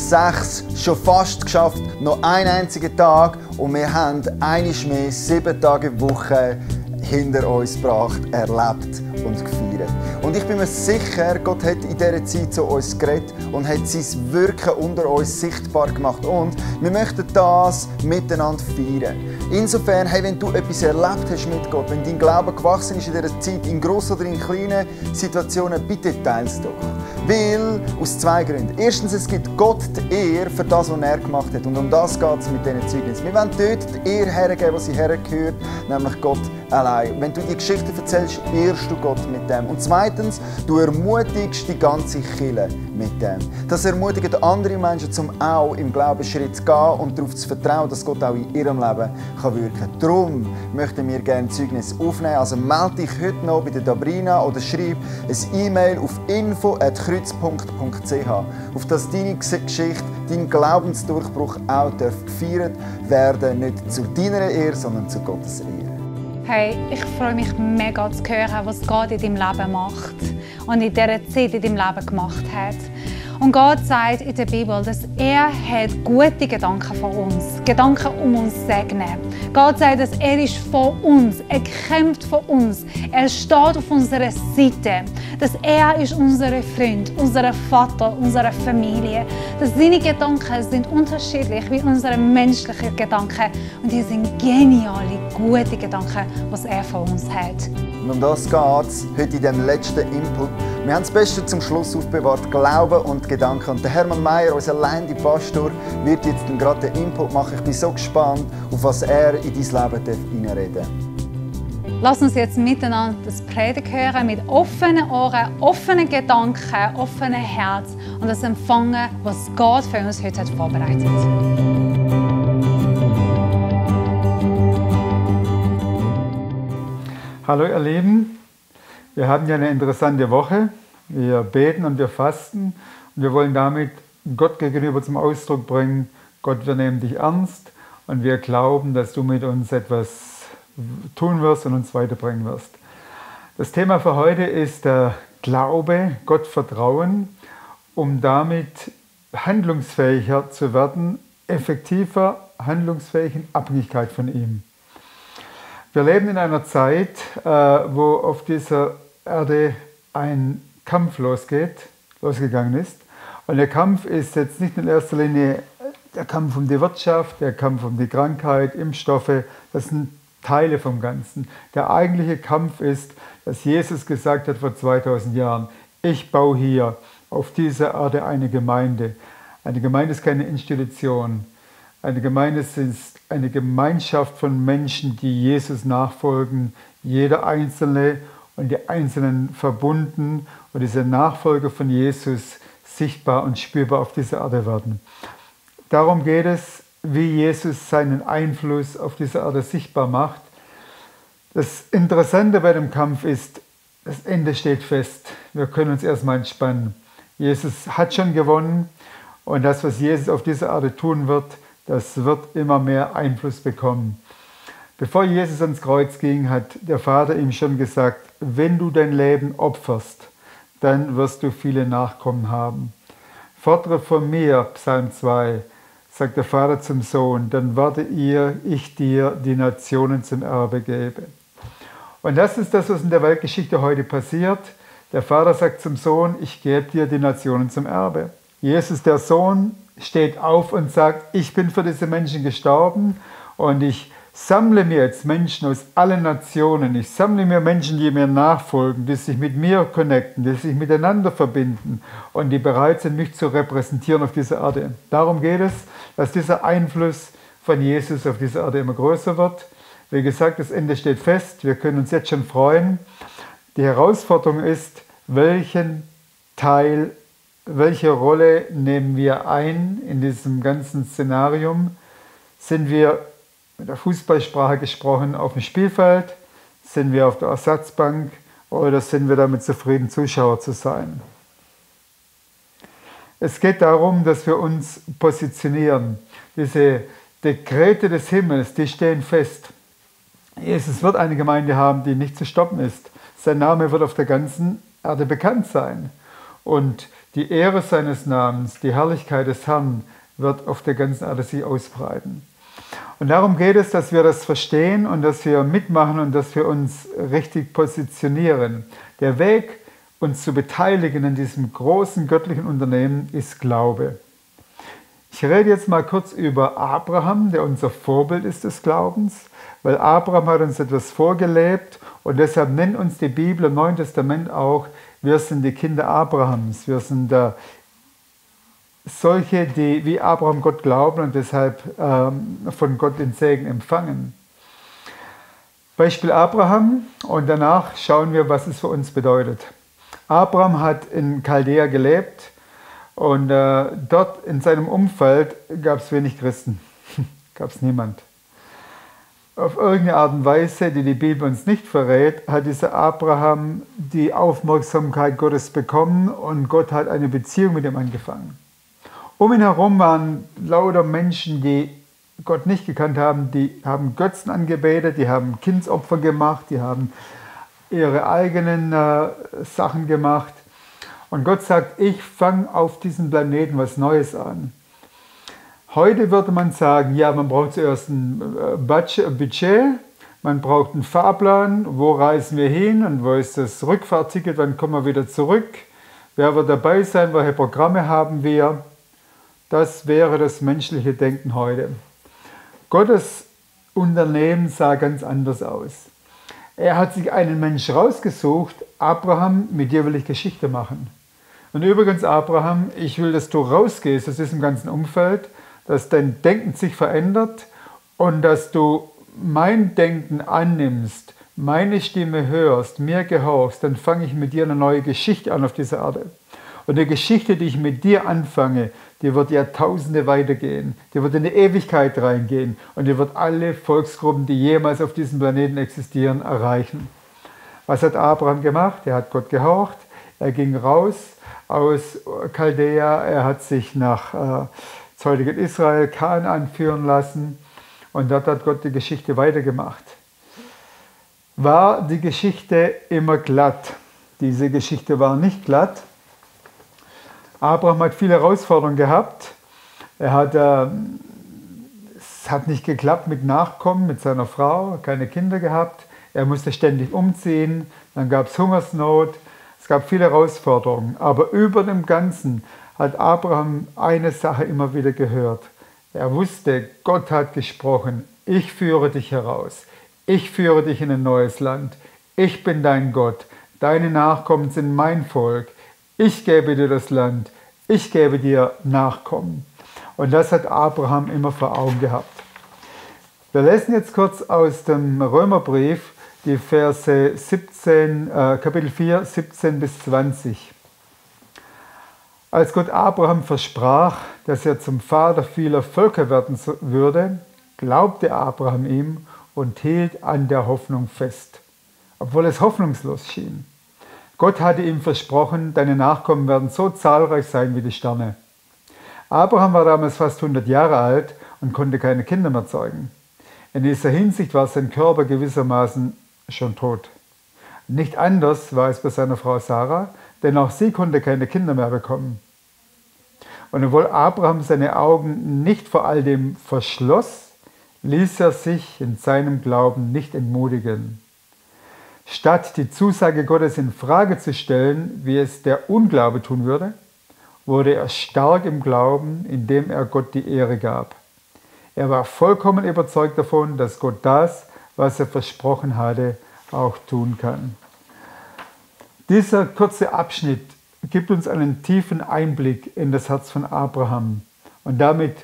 6 schon fast geschafft, noch einen einzigen Tag und wir haben einmal mehr 7 Tage die Woche hinter uns gebracht, erlebt und gefeiert. Und ich bin mir sicher, Gott hat in dieser Zeit zu uns geredet und hat sein Wirken unter uns sichtbar gemacht. Und wir möchten das miteinander feiern. Insofern, hey, wenn du etwas erlebt hast mit Gott, wenn dein Glaube gewachsen ist in dieser Zeit, in grossen oder in kleinen Situationen, bitte teile es doch. Weil, aus 2 Gründen. Erstens, es gibt Gott die Ehre für das, was er gemacht hat. Und um das geht es mit diesen Zeugnissen. Wir wollen dort die Ehre hergeben, wo sie hergehört, nämlich Gott allein. Wenn du die Geschichte erzählst, ehrst du Gott mit dem. Und zweitens, du ermutigst die ganze Kirche mit dem. Das ermutigt andere Menschen, um auch im Glaubensschritt zu gehen und darauf zu vertrauen, dass Gott auch in ihrem Leben wirken kann. Darum möchten wir gerne Zeugnis aufnehmen. Also melde dich heute noch bei der Dabrina oder schreib ein E-Mail auf info@kreuzpunkt.ch, auf dass deine Geschichte, dein Glaubensdurchbruch auch gefeiert werden, nicht zu deiner Ehre, sondern zu Gottes Ehre. Hey, ich freue mich mega zu hören, was Gott in deinem Leben macht und in dieser Zeit in deinem Leben gemacht hat. Und Gott sagt in der Bibel, dass er hat gute Gedanken von uns, Gedanken uns zu segnen. Gott sagt, dass er ist von uns, er kämpft für uns, er steht auf unserer Seite, dass er ist unser Freund, unser Vater, unsere Familie. Dass seine Gedanken sind unterschiedlich wie unsere menschlichen Gedanken und die sind geniale, gute Gedanken, was er von uns hat. Und um das geht es heute in diesem letzten Input. Wir haben das Beste zum Schluss aufbewahrt, Glauben und Gedanken. Und der Hermann Mayer, unser leitender Pastor, wird jetzt gerade den Input machen. Ich bin so gespannt, auf was er in dein Leben hineinreden darf. Lass uns jetzt miteinander das Predigen hören mit offenen Ohren, offenen Gedanken, offenem Herz und das empfangen, was Gott für uns heute hat vorbereitet. Hallo ihr Lieben, wir haben ja eine interessante Woche. Wir beten und wir fasten und wir wollen damit Gott gegenüber zum Ausdruck bringen, Gott, wir nehmen dich ernst und wir glauben, dass du mit uns etwas tun wirst und uns weiterbringen wirst. Das Thema für heute ist der Glaube, Gott vertrauen, um damit handlungsfähiger zu werden, effektiver, handlungsfähig in Abhängigkeit von ihm. Wir leben in einer Zeit, wo auf dieser Erde ein Kampf losgegangen ist. Und der Kampf ist jetzt nicht in erster Linie der Kampf um die Wirtschaft, der Kampf um die Krankheit, Impfstoffe, das sind Teile vom Ganzen. Der eigentliche Kampf ist, dass Jesus gesagt hat vor 2000 Jahren, ich baue hier auf dieser Erde eine Gemeinde. Eine Gemeinde ist keine Institution. Eine Gemeinde ist eine Gemeinschaft von Menschen, die Jesus nachfolgen, jeder Einzelne und die Einzelnen verbunden und diese Nachfolger von Jesus sichtbar und spürbar auf dieser Erde werden. Darum geht es, wie Jesus seinen Einfluss auf dieser Erde sichtbar macht. Das Interessante bei dem Kampf ist, das Ende steht fest. Wir können uns erstmal entspannen. Jesus hat schon gewonnen und das, was Jesus auf dieser Erde tun wird, das wird immer mehr Einfluss bekommen. Bevor Jesus ans Kreuz ging, hat der Vater ihm schon gesagt, wenn du dein Leben opferst, dann wirst du viele Nachkommen haben. Fordere von mir, Psalm 2, sagt der Vater zum Sohn, dann werde ich dir die Nationen zum Erbe gebe. Und das ist das, was in der Weltgeschichte heute passiert. Der Vater sagt zum Sohn, ich gebe dir die Nationen zum Erbe. Jesus, der Sohn, steht auf und sagt, ich bin für diese Menschen gestorben und ich sammle mir jetzt Menschen aus allen Nationen. Ich sammle mir Menschen, die mir nachfolgen, die sich mit mir connecten, die sich miteinander verbinden und die bereit sind, mich zu repräsentieren auf dieser Erde. Darum geht es, dass dieser Einfluss von Jesus auf dieser Erde immer größer wird. Wie gesagt, das Ende steht fest. Wir können uns jetzt schon freuen. Die Herausforderung ist, welche Rolle nehmen wir ein in diesem ganzen Szenarium? Sind wir, mit der Fußballsprache gesprochen, auf dem Spielfeld? Sind wir auf der Ersatzbank? Oder sind wir damit zufrieden, Zuschauer zu sein? Es geht darum, dass wir uns positionieren. Diese Dekrete des Himmels, die stehen fest. Jesus wird eine Gemeinde haben, die nicht zu stoppen ist. Sein Name wird auf der ganzen Erde bekannt sein. Und Die Ehre seines Namens, die Herrlichkeit des Herrn wird auf der ganzen Erde sich ausbreiten. Und darum geht es, dass wir das verstehen und dass wir mitmachen und dass wir uns richtig positionieren. Der Weg, uns zu beteiligen an diesem großen göttlichen Unternehmen, ist Glaube. Ich rede jetzt mal kurz über Abraham, der unser Vorbild ist des Glaubens, weil Abraham hat uns etwas vorgelebt und deshalb nennt uns die Bibel im Neuen Testament auch, wir sind die Kinder Abrahams, wir sind solche, die wie Abraham Gott glauben und deshalb von Gott den Segen empfangen. Beispiel Abraham und danach schauen wir, was es für uns bedeutet. Abraham hat in Chaldea gelebt und dort in seinem Umfeld gab es wenig Christen, gab es niemand. Auf irgendeine Art und Weise, die die Bibel uns nicht verrät, hat dieser Abraham die Aufmerksamkeit Gottes bekommen und Gott hat eine Beziehung mit ihm angefangen. Um ihn herum waren lauter Menschen, die Gott nicht gekannt haben, die haben Götzen angebetet, die haben Kindsopfer gemacht, die haben ihre eigenen Sachen gemacht. Und Gott sagt, ich fange auf diesem Planeten was Neues an. Heute würde man sagen, ja, man braucht zuerst ein Budget, man braucht einen Fahrplan, wo reisen wir hin und wo ist das Rückfahrticket, wann kommen wir wieder zurück, wer wird dabei sein, welche Programme haben wir. Das wäre das menschliche Denken heute. Gottes Unternehmen sah ganz anders aus. Er hat sich einen Mensch rausgesucht, Abraham, mit dir will ich Geschichte machen. Und übrigens, Abraham, ich will, dass du rausgehst aus diesem ganzen Umfeld, dass dein Denken sich verändert und dass du mein Denken annimmst, meine Stimme hörst, mir gehorchst, dann fange ich mit dir eine neue Geschichte an auf dieser Erde. Und die Geschichte, die ich mit dir anfange, die wird Jahrtausende weitergehen, die wird in die Ewigkeit reingehen und die wird alle Volksgruppen, die jemals auf diesem Planeten existieren, erreichen. Was hat Abraham gemacht? Er hat Gott gehorcht, er ging raus aus Chaldea, er hat sich nach das heutige Israel, Kanaan führen lassen und dort hat Gott die Geschichte weitergemacht. War die Geschichte immer glatt? Diese Geschichte war nicht glatt. Abraham hat viele Herausforderungen gehabt. Es hat nicht geklappt mit Nachkommen, mit seiner Frau, keine Kinder gehabt. Er musste ständig umziehen, dann gab es Hungersnot, es gab viele Herausforderungen. Aber über dem Ganzen hat Abraham eine Sache immer wieder gehört. Er wusste, Gott hat gesprochen, ich führe dich heraus, ich führe dich in ein neues Land, ich bin dein Gott, deine Nachkommen sind mein Volk. Ich gebe dir das Land, ich gebe dir Nachkommen. Und das hat Abraham immer vor Augen gehabt. Wir lesen jetzt kurz aus dem Römerbrief die Verse 17, Kapitel 4, 17 bis 20. Als Gott Abraham versprach, dass er zum Vater vieler Völker werden würde, glaubte Abraham ihm und hielt an der Hoffnung fest, obwohl es hoffnungslos schien. Gott hatte ihm versprochen, deine Nachkommen werden so zahlreich sein wie die Sterne. Abraham war damals fast 100 Jahre alt und konnte keine Kinder mehr zeugen. In dieser Hinsicht war sein Körper gewissermaßen schon tot. Nicht anders war es bei seiner Frau Sarah, denn auch sie konnte keine Kinder mehr bekommen. Und obwohl Abraham seine Augen nicht vor all dem verschloss, ließ er sich in seinem Glauben nicht entmutigen. Statt die Zusage Gottes in Frage zu stellen, wie es der Unglaube tun würde, wurde er stark im Glauben, indem er Gott die Ehre gab. Er war vollkommen überzeugt davon, dass Gott das, was er versprochen hatte, auch tun kann. Dieser kurze Abschnitt gibt uns einen tiefen Einblick in das Herz von Abraham und damit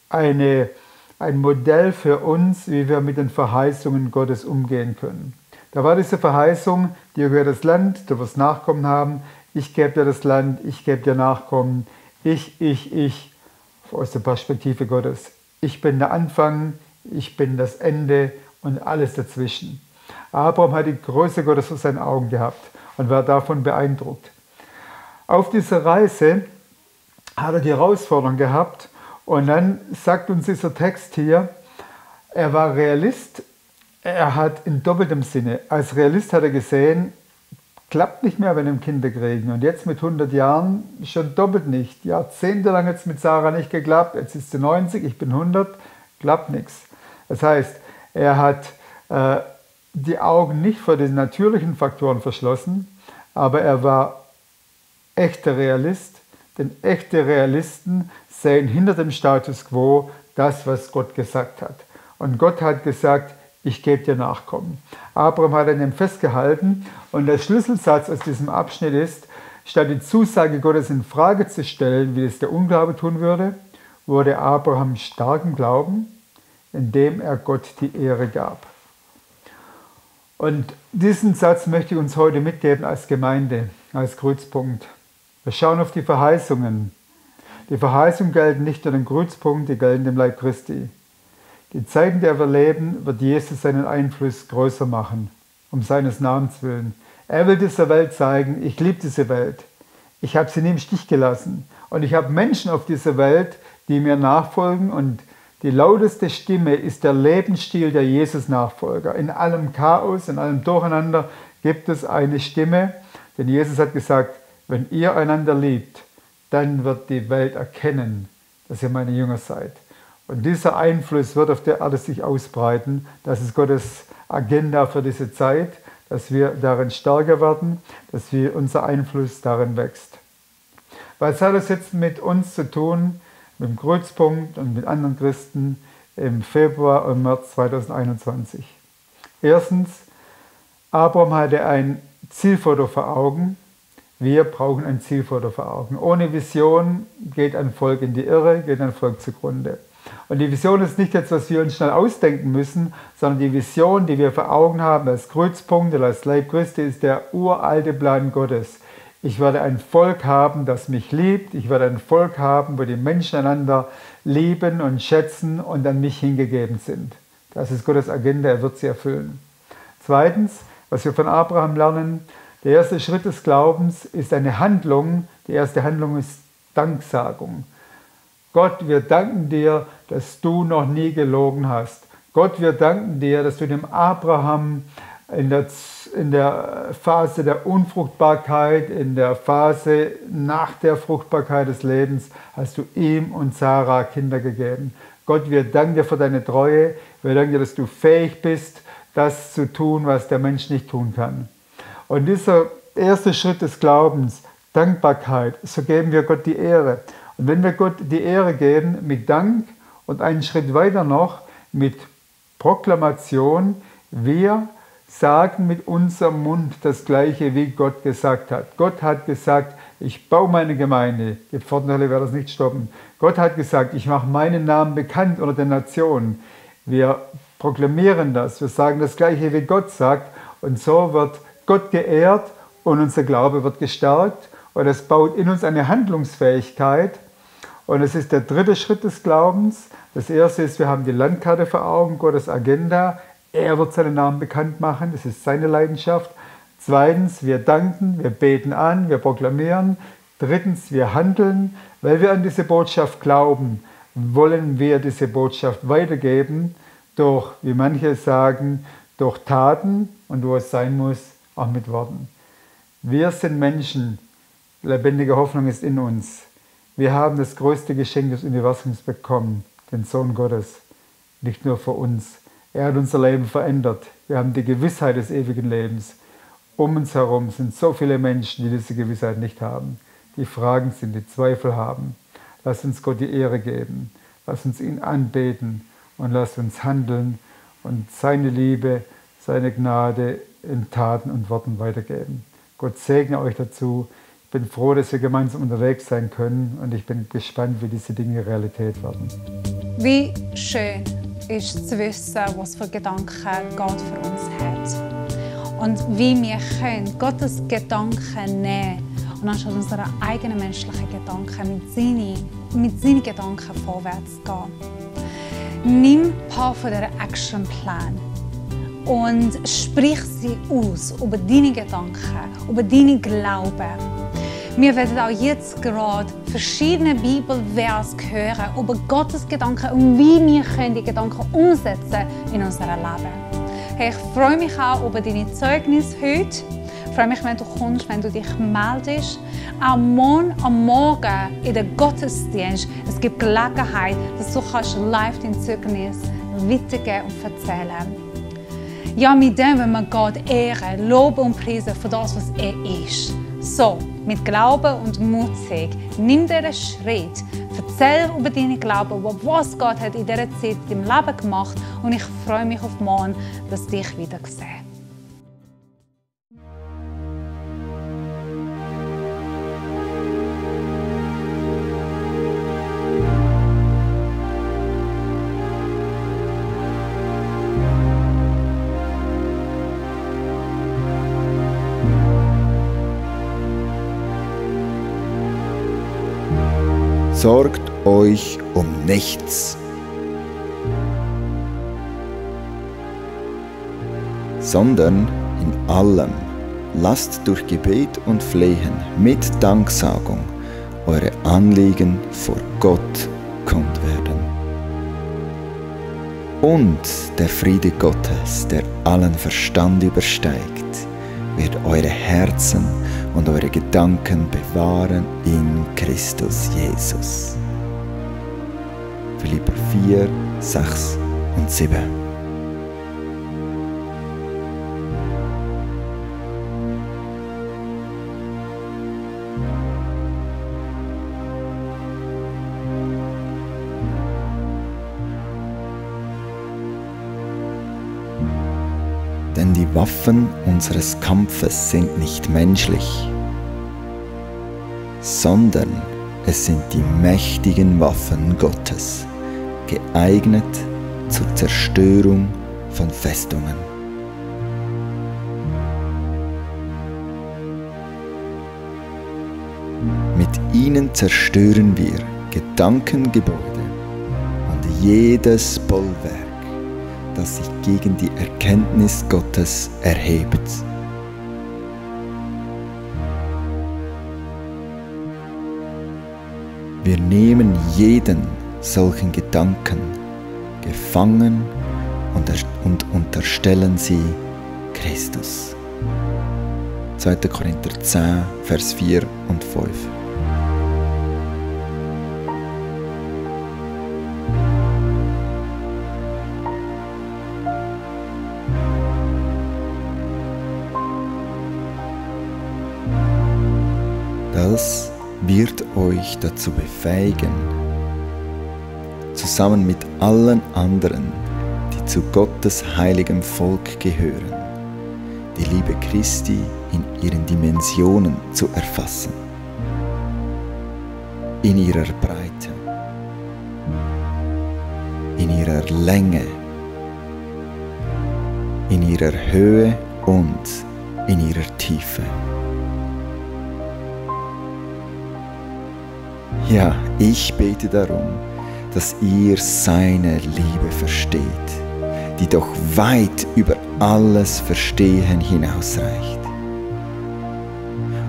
ein Modell für uns, wie wir mit den Verheißungen Gottes umgehen können. Da war diese Verheißung, dir gehört das Land, du wirst Nachkommen haben, ich gebe dir das Land, ich gebe dir Nachkommen, ich, aus der Perspektive Gottes. Ich bin der Anfang, ich bin das Ende und alles dazwischen. Abraham hat die Größe Gottes vor seinen Augen gehabt und war davon beeindruckt. Auf dieser Reise hat er die Herausforderung gehabt und dann sagt uns dieser Text hier, er war Realist. Er hat in doppeltem Sinne, als Realist hat er gesehen, klappt nicht mehr bei einem Kinderkriegen. Und jetzt mit 100 Jahren schon doppelt nicht. Jahrzehntelang hat es mit Sarah nicht geklappt. Jetzt ist sie 90, ich bin 100, klappt nichts. Das heißt, er hat die Augen nicht vor den natürlichen Faktoren verschlossen, aber er war echter Realist, denn echte Realisten sehen hinter dem Status quo das, was Gott gesagt hat. Und Gott hat gesagt, ich gebe dir Nachkommen. Abraham hat an dem festgehalten und der Schlüsselsatz aus diesem Abschnitt ist, statt die Zusage Gottes in Frage zu stellen, wie es der Unglaube tun würde, wurde Abraham stark im Glauben, indem er Gott die Ehre gab. Und diesen Satz möchte ich uns heute mitgeben als Gemeinde, als Kreuzpunkt. Wir schauen auf die Verheißungen. Die Verheißungen gelten nicht nur dem Kreuzpunkt, die gelten dem Leib Christi. Die Zeit, in der wir leben, wird Jesus seinen Einfluss größer machen, um seines Namens willen. Er will dieser Welt zeigen, ich liebe diese Welt. Ich habe sie nie im Stich gelassen. Und ich habe Menschen auf dieser Welt, die mir nachfolgen. Und die lauteste Stimme ist der Lebensstil der Jesus-Nachfolger. In allem Chaos, in allem Durcheinander gibt es eine Stimme. Denn Jesus hat gesagt, wenn ihr einander liebt, dann wird die Welt erkennen, dass ihr meine Jünger seid. Und dieser Einfluss wird auf der Erde sich ausbreiten. Das ist Gottes Agenda für diese Zeit, dass wir darin stärker werden, dass unser Einfluss darin wächst. Was hat das jetzt mit uns zu tun, mit dem Kreuzpunkt und mit anderen Christen im Februar und März 2021? Erstens, Abraham hatte ein Zielfoto vor Augen. Wir brauchen ein Zielfoto vor Augen. Ohne Vision geht ein Volk in die Irre, geht ein Volk zugrunde. Und die Vision ist nicht jetzt, was wir uns schnell ausdenken müssen, sondern die Vision, die wir vor Augen haben als Kreuzpunkt oder als Leib Christi, ist der uralte Plan Gottes. Ich werde ein Volk haben, das mich liebt. Ich werde ein Volk haben, wo die Menschen einander lieben und schätzen und an mich hingegeben sind. Das ist Gottes Agenda, er wird sie erfüllen. Zweitens, was wir von Abraham lernen, der erste Schritt des Glaubens ist eine Handlung. Die erste Handlung ist Danksagung. Gott, wir danken dir, dass du noch nie gelogen hast. Gott, wir danken dir, dass du dem Abraham in der Phase der Unfruchtbarkeit, in der Phase nach der Fruchtbarkeit des Lebens, hast du ihm und Sarah Kinder gegeben. Gott, wir danken dir für deine Treue. Wir danken dir, dass du fähig bist, das zu tun, was der Mensch nicht tun kann. Und dieser erste Schritt des Glaubens, Dankbarkeit, so geben wir Gott die Ehre. Und wenn wir Gott die Ehre geben mit Dank und einen Schritt weiter noch mit Proklamation, wir sagen mit unserem Mund das Gleiche, wie Gott gesagt hat. Gott hat gesagt, ich baue meine Gemeinde. Die Pfortenhölle wird das nicht stoppen. Gott hat gesagt, ich mache meinen Namen bekannt unter den Nationen. Wir proklamieren das. Wir sagen das Gleiche, wie Gott sagt. Und so wird Gott geehrt und unser Glaube wird gestärkt. Und es baut in uns eine Handlungsfähigkeit. Und es ist der dritte Schritt des Glaubens. Das erste ist, wir haben die Landkarte vor Augen, Gottes Agenda. Er wird seinen Namen bekannt machen, das ist seine Leidenschaft. Zweitens, wir danken, wir beten an, wir proklamieren. Drittens, wir handeln. Weil wir an diese Botschaft glauben, wollen wir diese Botschaft weitergeben durch, wie manche sagen, durch Taten und wo es sein muss, auch mit Worten. Wir sind Menschen, lebendige Hoffnung ist in uns. Wir haben das größte Geschenk des Universums bekommen, den Sohn Gottes, nicht nur für uns. Er hat unser Leben verändert. Wir haben die Gewissheit des ewigen Lebens. Um uns herum sind so viele Menschen, die diese Gewissheit nicht haben, die Fragen sind, die Zweifel haben. Lass uns Gott die Ehre geben. Lass uns ihn anbeten und lass uns handeln und seine Liebe, seine Gnade in Taten und Worten weitergeben. Gott segne euch dazu. Ich bin froh, dass wir gemeinsam unterwegs sein können und ich bin gespannt, wie diese Dinge Realität werden. Wie schön ist zu wissen, was für Gedanken Gott für uns hat. Und wie wir können Gottes Gedanken nehmen und anstatt unserer eigenen menschlichen Gedanken mit seinen Gedanken vorwärts gehen. Nimm ein paar von diesen Actionplänen und sprich sie aus über deine Gedanken, über deine Glauben. Wir werden auch jetzt gerade verschiedene Bibelverse hören über Gottes Gedanken und wie wir die Gedanken umsetzen in unserem Leben. Hey, ich freue mich auch über deine Zeugnisse heute freue mich, wenn du kommst, wenn du dich meldest. Auch morgen am Morgen in den Gottesdienst. Es gibt Gelegenheit, dass du live dein Zeugnis weitergeben und erzählen. Ja, mit dem wollen wir Gott ehren, loben und preisen für das, was er ist. So, mit Glauben und mutig, nimm dir einen Schritt, erzähl über deinen Glauben, was Gott hat in dieser Zeit in deinem Leben gemacht, und ich freue mich auf morgen, dass ich dich wieder sehe. Sorgt euch um nichts, sondern in allem lasst durch Gebet und Flehen mit Danksagung eure Anliegen vor Gott kund werden. Und der Friede Gottes, der allen Verstand übersteigt, wird eure Herzen und eure Gedanken bewahren in Christus Jesus. Philipper 4, 6 und 7. Denn die Waffen unseres Kampfes sind nicht menschlich, sondern es sind die mächtigen Waffen Gottes, geeignet zur Zerstörung von Festungen. Mit ihnen zerstören wir Gedankengebäude und jedes Bollwerk, das sich gegen die Erkenntnis Gottes erhebt. Wir nehmen jeden solchen Gedanken gefangen und unterstellen sie Christus. 2. Korinther 10, Vers 4 und 5. Das wird euch dazu befähigen, zusammen mit allen anderen, die zu Gottes heiligem Volk gehören, die Liebe Christi in ihren Dimensionen zu erfassen, in ihrer Breite, in ihrer Länge, in ihrer Höhe und in ihrer Tiefe. Ja, ich bete darum, dass ihr seine Liebe versteht, die doch weit über alles Verstehen hinausreicht.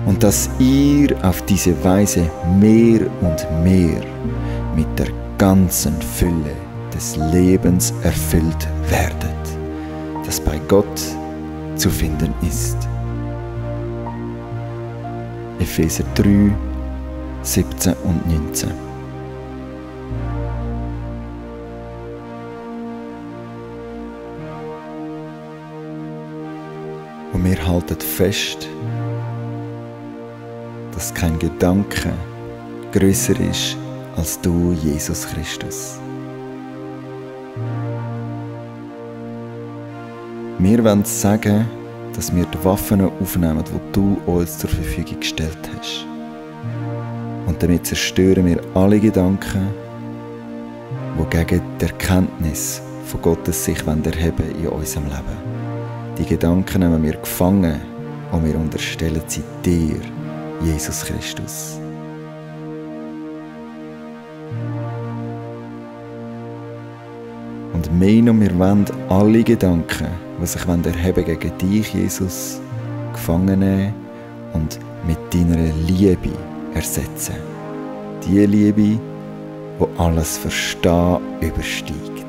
Und dass ihr auf diese Weise mehr und mehr mit der ganzen Fülle des Lebens erfüllt werdet, das bei Gott zu finden ist. Epheser 3, 17 und 19. Und wir halten fest, dass kein Gedanke grösser ist als du, Jesus Christus. Wir wollen sagen, dass wir die Waffen aufnehmen, die du uns zur Verfügung gestellt hast. Und damit zerstören wir alle Gedanken, die gegen die Erkenntnis von Gottes sich erheben in unserem Leben. Die Gedanken nehmen wir gefangen und wir unterstellen sie dir, Jesus Christus. Und mehr noch, wir wollen alle Gedanken, die sich erheben gegen dich, Jesus, gefangen nehmen und mit deiner Liebe ersetzen. Die Liebe, die alles Verstehen übersteigt.